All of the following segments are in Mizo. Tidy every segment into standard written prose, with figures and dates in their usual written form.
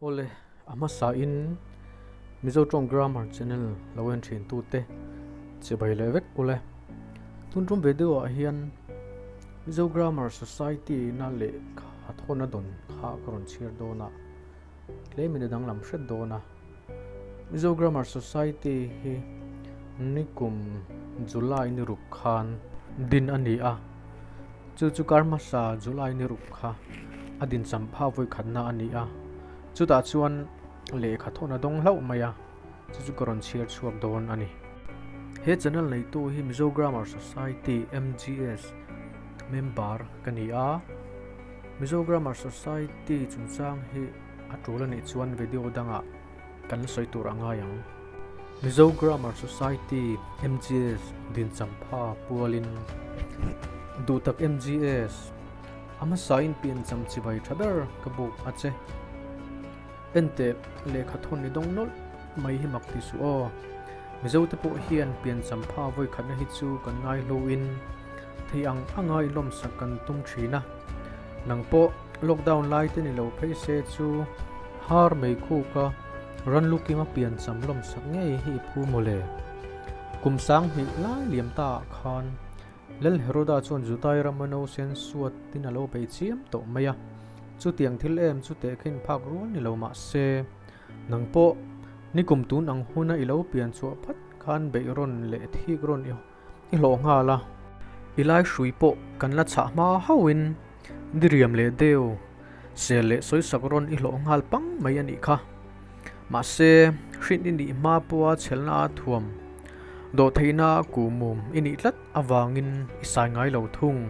Awle, a hmasa in Mizo Tawng Grammar channel lo en thin tu te chibai leh vek ule. Tun tum video ah hian Mizo Grammar Society na lehkha thawn a dawn kha ka rawn chhiar dawn a, tlemin a danglam hret dawn a. Mizo Grammar Society hi nikum July ni ruk khan din a ni a, chu chu kar hmasa July ni ruk kha a din champha vawi khatna a ni a, chutah chuan lehkha thawn a dawng hlauh mai a, chu chu ka rawn chhiar chhuak dawn a ni. He channel neitu hi Mizo Grammar Society, MGS, member ka ni a, Mizo Grammar Society chungchang hi A tul anih chuan video dangah kan la sawi tur a ngai ang. Mizo Grammar Society, MGS, din champha pualin Duhtak MGS, a hmasain piancham chibai tha ber ka buk a che. Enteh, lehkha thawn i dawng nawlh mai hi mak ti suh aw. Mizo te pawh hian piancham pha vawikhatna hi chu kan ngai hluin thei ang anga i lawmsak kan tum thin a. Nang pawh lockdown lai te ni lo phei se chu har mei khuk a ran lukima piancham lawmsak ngei hi i phu mawle. Kum 2000 lai liam ta ah khan Lal Heroda chuan Judai rama nausen suat tin a lo bei chiam tawh mai a. Chutiang thil em chu tehkhin phak rual ni lo mah se, nang pawh nikum tun ang huna i lo pian chhuah phat khan beih rawn leh thik rawn i I hlawh nghal a. I lai hrui pawh kan la chhah hma hauhin diriam leh deu, sel leh sawisak rawn i hlawh nghal pang mai a nih kha. Mahse, hrin i nih hma pawha chhelna a thuam, dawhtheihna a kuhmum i nih tlat avangin i sai ngai lo thung.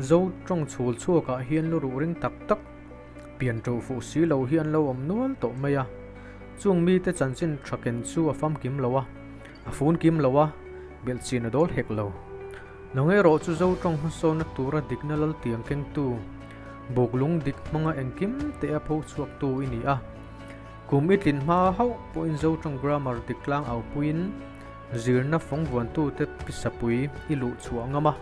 Zo tawng chhul chhuakah hian lu ruh ring tak tak, pian ṭo fuh si lo hi an lo awm nual tawh mai a. Chung mite chanchin ṭha ken chu a famkim lo a. A fun kim lo a, belh chin a dawl hek lo. Nang erawh chu Zo tawng hmasawnna tura dikna lal tiang kengtu, buklung dik hmanga engkim teh a pho chhuaktu i ni a. Kum i tlin hma hauh pawhin Zo tawng grammar dik tlang aupuiin zirna fawng vuantute pisapui i luh chhuah ngam a.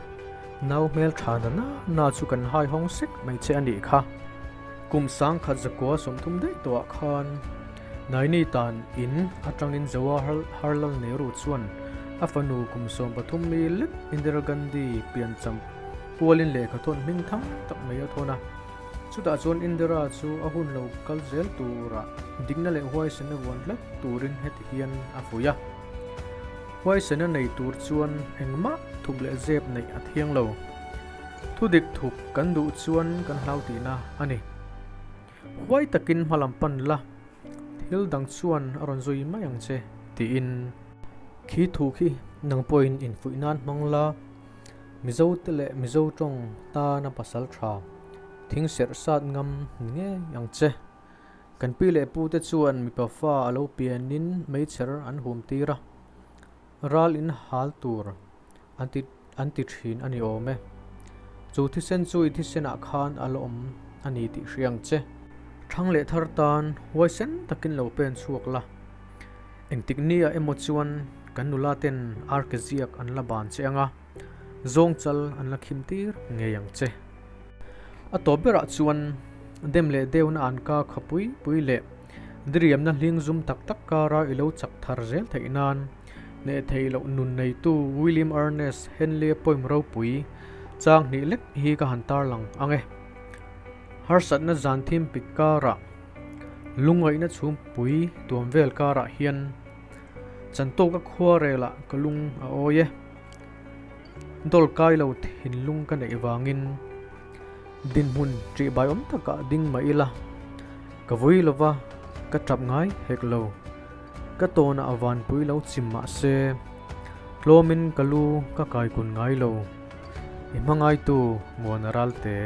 Nau hmel tha na na na chu kan hai hawng sek mai che a nih kha. Kum 1930 daih tawhah khan Naini tan in atangin Jawaharlal Nehru chuan a fanu kum 13 mi lek Indira Gandhi piancham pualin lehkha thawn hming thang tak mai a thawn a. Chutah chuan Indira chu a hun lo kal zel turah dikna leh huaisena vuan tlat turin heti hian a fuih a. Huaisena nei tur chuan engmah thup leh zep neih a thiang lo. Thudik thup kan duh chuan kan hlau tihna a ni. Huai takin hmalam pan la, thil dang chuan a rawn zui mai ang che, tiin. Khi thu khi nang pawhin infuih nan hmang la, Mizo te leh Mizo tawng tana pasal tha, thing serh sat ngam ni ngei ang che. Kan pi leh pu te chuan mipa fa a lo pianin meichher an hum tir a, ral in hal tur an ti an ti thin a ni awm e. Chu thisen chu i thisenah khan a la awm a ni tih hria ang che. Thang leh thar tan huaisen takin lo pen chhuak la. Engtik nia emaw chuan kan nula ten arke ziak an la ban che ang a, zawng chal an la khim tir ngei ang che. A tawp berah chuan dem leh deuhna an ka kha pui pui leh diriamna hling zum tak tak kara i lo chak thar zel theih nan hneh theih loh nun neitu William Ernest Henley-a poem ropui chang hnih lek hi ka han tarlang ang e. Harsatna zan thim pik karah lungngaihna chhumpui tuam vel karah hian chantawka khuarelah ka lung a awi e. Dawl kai lo thinlung ka neih vangin dinhmun ṭihbai awm takah ding mah ila, ka vui lova ka ṭap ngai hek lo. Ka tawnah a vanpui lo chim mah se, tlawmin ka lu ka kaikun ngai lo. I hmangaitu Muana Ralte.